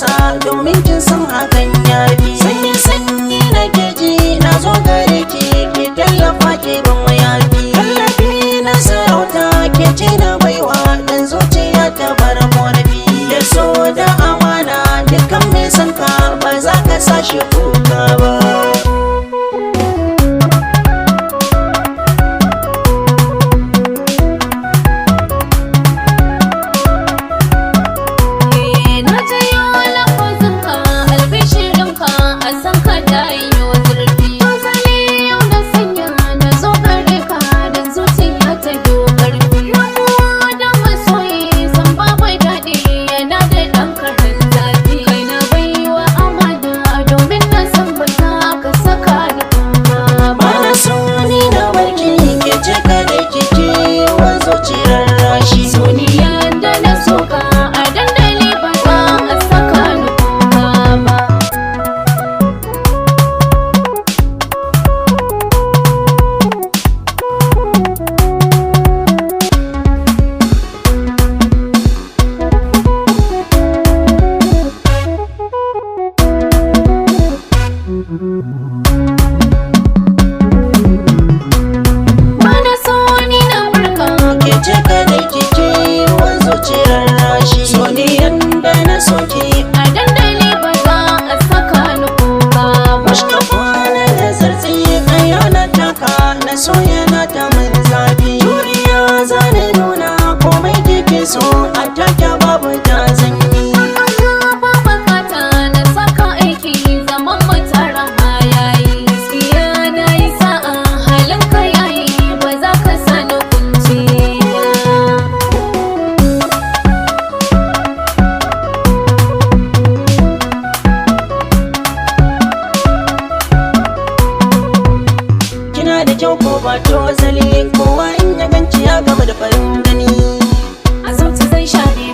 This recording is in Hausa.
amsa domin kin san hakan yafi. Sanyi sanyi na keji na zo gare ki, ki tallafa ki ban mayafi. Tallafi na sarauta ke ce na baiwa dan zuciya ta bar korafi. Da so da amana dukkan mai son ka ba za ka sa shi kuka ba. Na jiyo lafazinka, albishirinka, a san ka da yiwo zurfi. Tozali yau na sanya na zo gare ka don zuciya ta yi ƙarfi. Rabuwa da masoyi san babu daɗi yana da ɗan karen zafi. Kai na baiwa amana domin na san ba za ka saka ni kuka ba. Bana so ni na barki ke ce kadai kike wa zuciyar rashi. So ni yanda na soka a dandali ba za a saka ni kuka ba. Bana so ni na barka. Ke ce kadai kike wa zuciyar rashi. So ni yanda na soki A dandali ba za a saka ni kuka ba. Mashka kwana da zartsi a na taka na so yana ta min zafi. Juriya za na nuna komai kike so a take babu ta zanyi. A'a ba bukata na saka aiki zaman mu tare ma yayi. Gaskiya na yi sa'a halin ka yayi ba za ka sani kunci ba. Kina da kyau ko ba tozali, kowa in ya ganci ya gama da farin gani. A zuci zan share